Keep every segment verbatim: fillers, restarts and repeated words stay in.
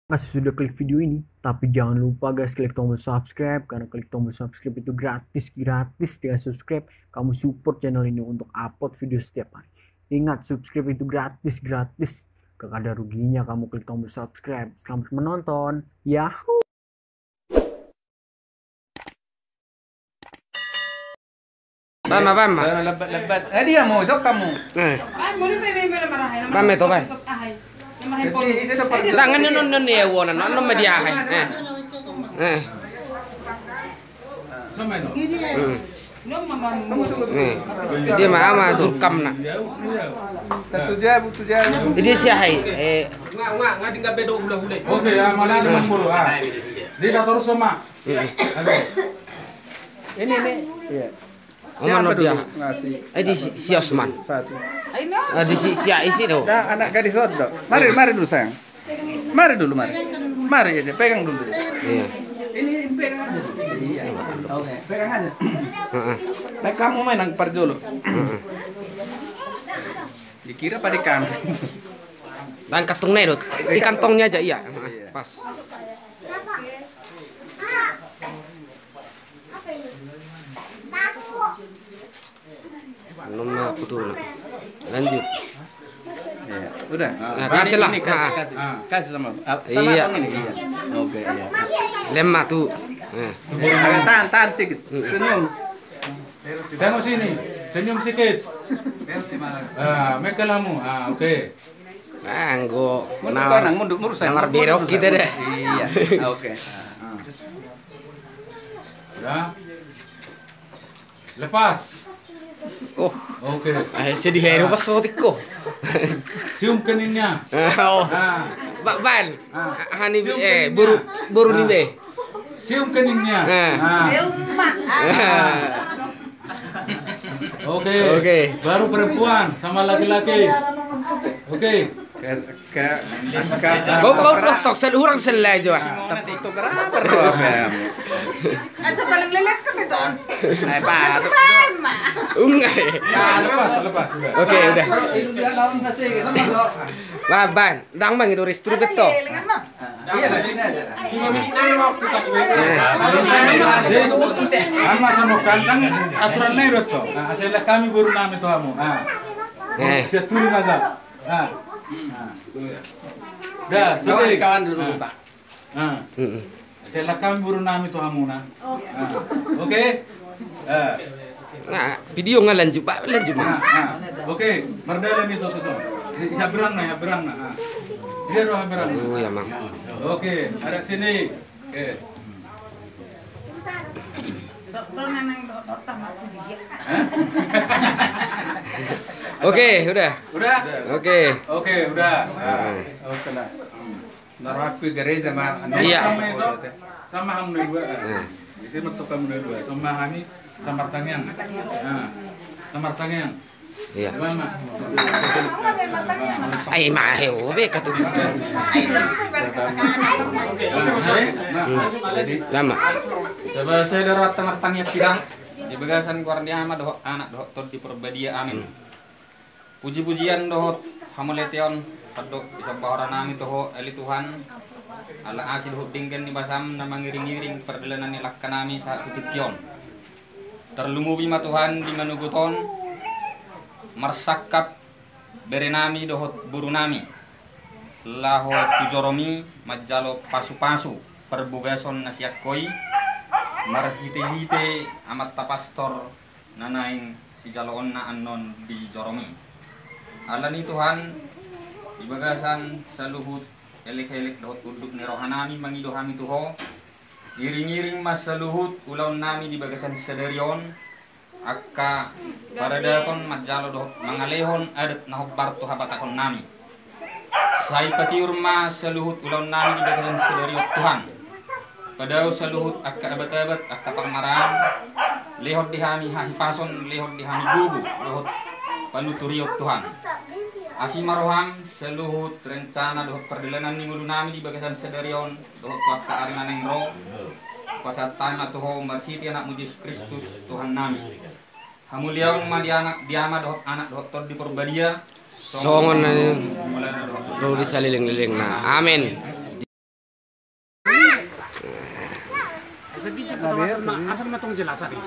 kasih sudah klik video ini, tapi jangan lupa guys, klik tombol subscribe, karena klik tombol subscribe itu gratis, gratis. Dengan subscribe, kamu support channel ini untuk upload video setiap hari. Ingat, subscribe itu gratis, gratis. Gak ada ruginya kamu klik tombol subscribe. Selamat menonton. Yahoo! Bama, bama. Lebat, lebat. Eh, dia mau sok kamu. Eh. Bama to, bama. Tangan non non ya wona non non media hai. Eh. Eh. Hmm. Eh. Dia mah ama surkamna. Satu jabu, tu jabu. Dia si hai. Eh. Oke, ya, mana ada mangkuru, ah. Dia satu terus sama. Ini, ini. Iya. Siapa dulu ngasih? Eh, di si, si Osman. Satu. Ah, di si, si Ais do. Nah, anak gadis Odo. Mari, mari dulu, sayang. Mari dulu, mari. Mari, ini pegang dulu. Iya. Ini, ini pegang aja. Iya. Oke, pegang aja. Heeh. Baik, kamu main yang parjolo. Heeh. Dikira pada ikan. Dan kantongnya itu, di kantongnya aja, iya. Heeh, pas. Nomor putu na. Lanjut. Iya, udah. Nah, kasih lah. Ini, ini, kasih, kasih. Kasih sama, ah, sama iya. Abang ini, iya. Oke, iya. Lemak tuh. Nah. Tahan, tahan sedikit. Senyum. Tengok sini. Senyum sedikit. Ah, mekelamu. Ah, oke. Anggo. Mundur, nah, kanan, mundur, mundur, saya. Nang mundur, berok mundur, kita saya. Deh. Iya. Oke. Ah. Udah. Lepas. Oh. Oke. Eh, sedih ya, pas sotik ko. Cium keningnya. Oh. Nah. Ba-, ban. Ah. Hani, cium eh, keningnya. Boru, boru ni be. Cium keningnya. Nah. Nah. Oke. Oke. Baru perempuan sama laki-laki. Oke. Ke, ke, ke, bau, bau dokter, sel-, orang selai juga. Tapi itu berapa tuh, Bang? Asa paling lelet kan itu. Eh, Pak. Enggak. Nah, lepas, lepas, udah. Oke, udah. Laban, dang mangido ristru beto. Iya, di sini aja. Ama sama kandang aturan na i do to. Nah, asal kami boru nami tu hamu. Nah. Eh. Siap tuli aja. Nah. Nah. Dah, kawan, sudah. Kawan dulu, nah. Pak. Nah. Mm-mm. Asal kami boru nami tu hamu na. Oh. Nah. Oke. Eh. Nah, video nggak lanjut, Pak, lanjut, Pak. Nah, nah. Oke, mardalan itu tuh, so. Si, ya berang na, ya berang na. Nah. Dia doa berang. Oh, ya, Mang. Oke, ada sini. Oke. Hah? Oke, udah. Udah? Oke. Oke, udah. Nah. Oke lah. Hmm. Narapui gereja ma. Iya. Sama itu. Sama hamu na dua, kan? Nah. Di sini tuh kamu na dua. Sama hani, sama tangiang. Nah. Sama tangiang. Iya. Ai, mahe, o, be, katu. Lama. Coba saya darat tengah tangnya sidang. Di bagasan goar ni Ama dohot Anak dohot Tondi Porbadia. Amin. Puji-pujian dohot hamuliateon, sandok disomba hora nami tu Ho, ale Tuhan. Ala asi dohot denggan ni basam na mangiring-iring pardalanan ni langka nami sahat tu tingki on. Tarlumobi ma Tuhan di manogot on, marsangkap bere nami dohot boru nami laho tu joromi manjalo pasu-pasu parbogason na sian Ho i, marhite-hite amanta pastor na naeng sijaloonna annon di joromi. Alani Tuhan, di bagasan saluhut elek-elek dohot unduk ni roha nami mangido hami tu Ho, iring-iring ma saluhut ulaon nami di bagasan sadari on, angka paradaton manjalo dohot mangalehon adat na hombar tu habatahon nami. Sai patiur ma saluhut ulaon nami di bagasan sadari on Tuhan. Padao saluhut angka abat-abat, angka parmaraan, lehon di hami hahipason, lehon di hami gogo dohot panuturion Tuhan. Asi ma roham, saluhut rencana dohot pardalanan ni ngolu nami di bagasan sadari on, dohot tu angka ari na naeng ro, pasahat hami ma tu Ho marhite Anakmu Jesus Kristus, Tuhan nami. Hamuliaon ma di Anak, di Ama dohot Anak dohot Tondi Porbadia, songon na di saleleng-lelengna. Amin. Asal ma, asal ma tong jelas ate.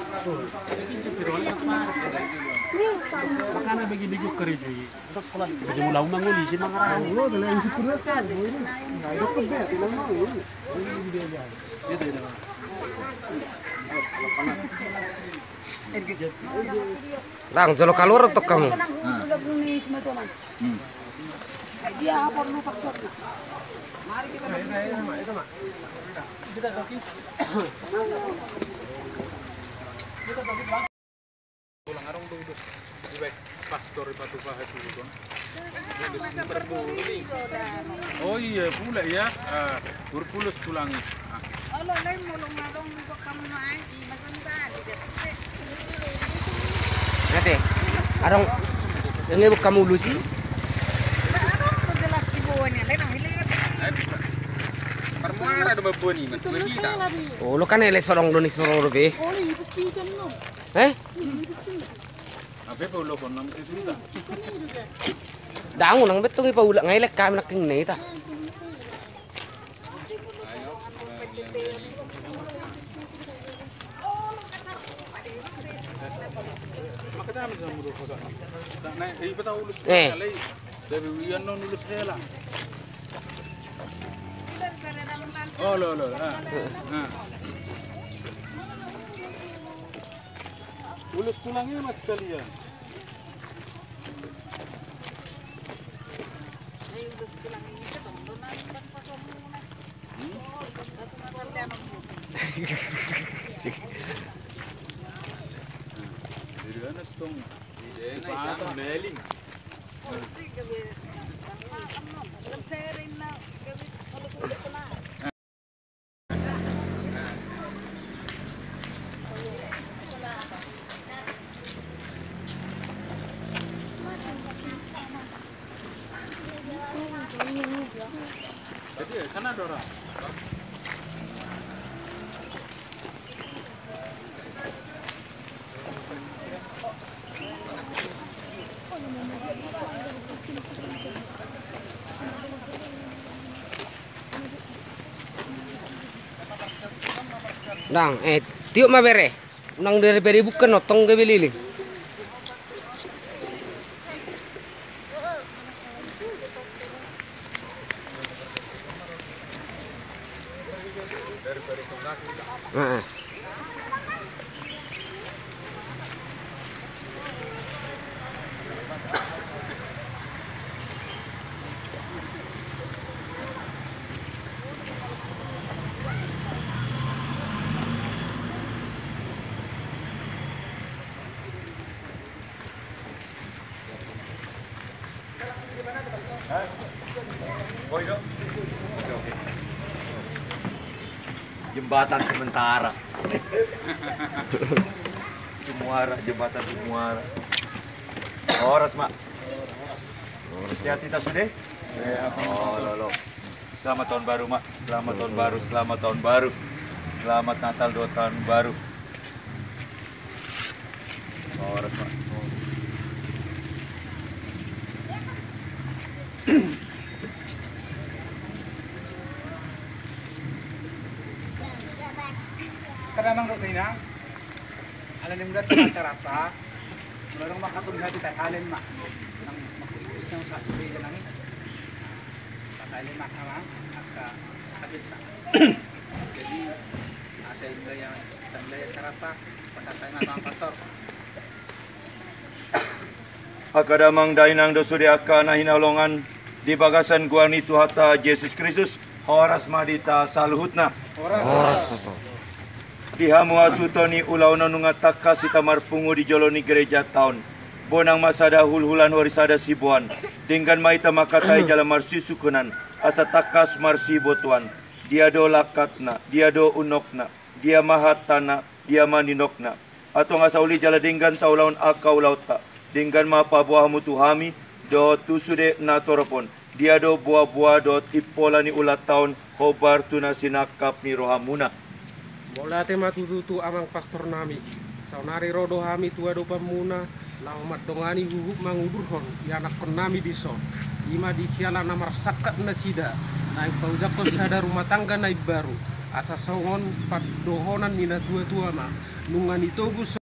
Makana bagi-bagi karejo i. Bagi mula umang uli si mangarang. Ndang jolo kaluar tong hamu. Ulang arong do udos. Ibae pastor i patupa hasuhuton. Udos ni perpulu ni. Oh iya, pula ya. Ah, perpulu setulangi. Ah. Olo, lain mulung ngadong ni kok kamu naik di makan tadi. Nanti, arong, ini bukan mulu sih. Jelas di bawahnya, lain ang hilir. Permuara do baboni, mas. Oh, lo kan ele sorong do ni sorong do be. Oh, ini bisa-bisa no. Eh? Ape paulakon nama situ ta? Ndang unang betong i paulak, nga elek hami nangkin na hita. Eh. Oh, lo, lo, ah. Ah. Ulos tulang i, mas, sekalian. Jadi, ana stong. Iya, nah, meling. Jadi, sana ada orang. Ndang, eh, tiop ma bere. Unang dari bere bukan notong gabe liling. Heeh. Jembatan sementara. Di muara, jembatan di muara. Horas, Mak. Sehat hita sude? Oh, lo, lo. Selamat tahun baru, Mak. Selamat tahun baru, selamat tahun baru. Selamat Natal dohot tahun baru. Horas, Mak. Kada mang dohot inang. Alani mula tu acaranta. Mula dong maka tu hati tasalen, Mak. Nang maka ikut yang satu di jalan ini. Tasalen, Mak, amang, angka habis. Jadi, asa inda yang tanda acaranta, pasantai mata pastor. Angka damang dainang do sude angka na hinaholongan di bagasan goar ni Tuhanta Jesus Kristus, horas ma di hita saluhutna. Horas. Di hamu hasuhuton ni ulaon on nunga tangkas hita marpungu di jolo ni gerejanta on. Bonang ma sada hulhulan horisada siboan. Denggan ma hita mangkatai jala marsisungkunan, asa tangkas marsibotoan. Dia do langkatna, dia do unokna, dia ma hatana, dia ma ninokna. Antong asa uli jala denggan taulahon angka ulaonta. Denggan ma paboa hamu tu hami dohot tu sude na torop on. Dia do boaboa dohot impola ni ulaonta on, hombar tu na sinangkap ni rohamuna. Mauliate ma tutu tu amang pastor nami. Saonari ro do hami tu adopanmuna, laho mandongani huhut mangudurhon ianakkon nami dison. I ma di siala na marsangkap nasida, naeng paujangkon sada rumah tangga na imbaru. Asa songon pandohan ni natuatua ma, nunga nitogu so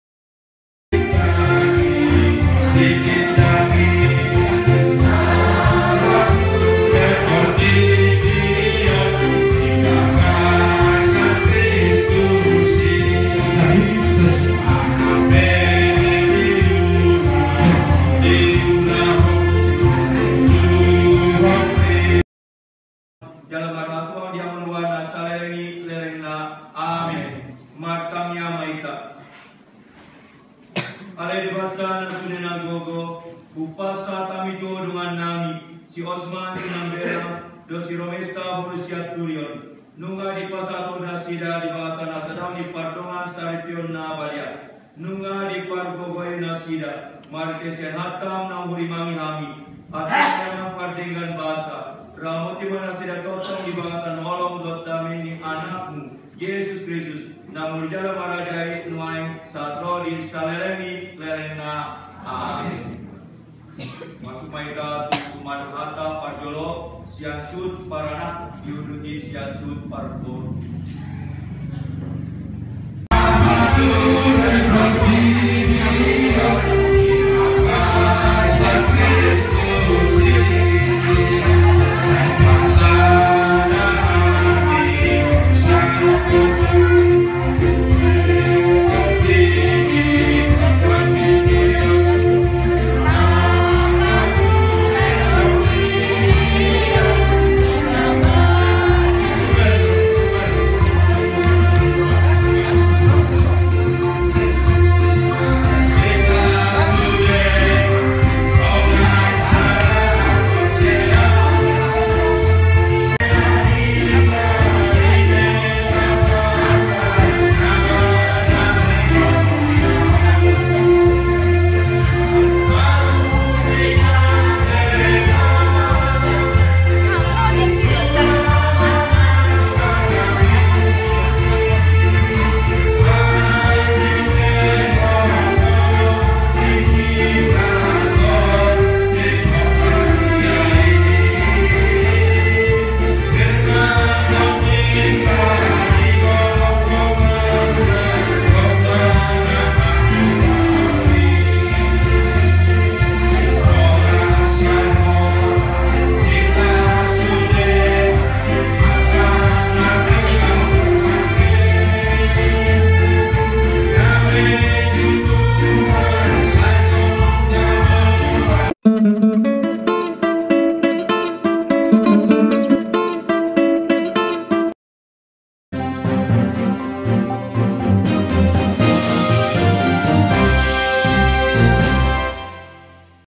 Jala marhatuan di hamu na saleleng ni lelengna. Amen. Martangiang ma hita. Ale Debata na sune na gogo, hupasahat hami tu ho dongan nami, si Osman Sinambela, dohot si Romesta boru Sianturion. Nunga dipasahat ho nasida di bagasan na sadari on di pardongansaripeon na badia. Nunga dipargogoi nasida, marhite sian hatam na hurimangi hami, hatam na pardenggan basa, ramoti ma nasida tongtong di bagasan holong dohot dame ni Anakmu, Jesus Kristus, na mangolu jala marajai nuaeng sahat ro di saleleng ni lelengna. Amen. Masuk ma hita tu marhata parjolo, sian suhut paranak diuduti sian suhut parboru.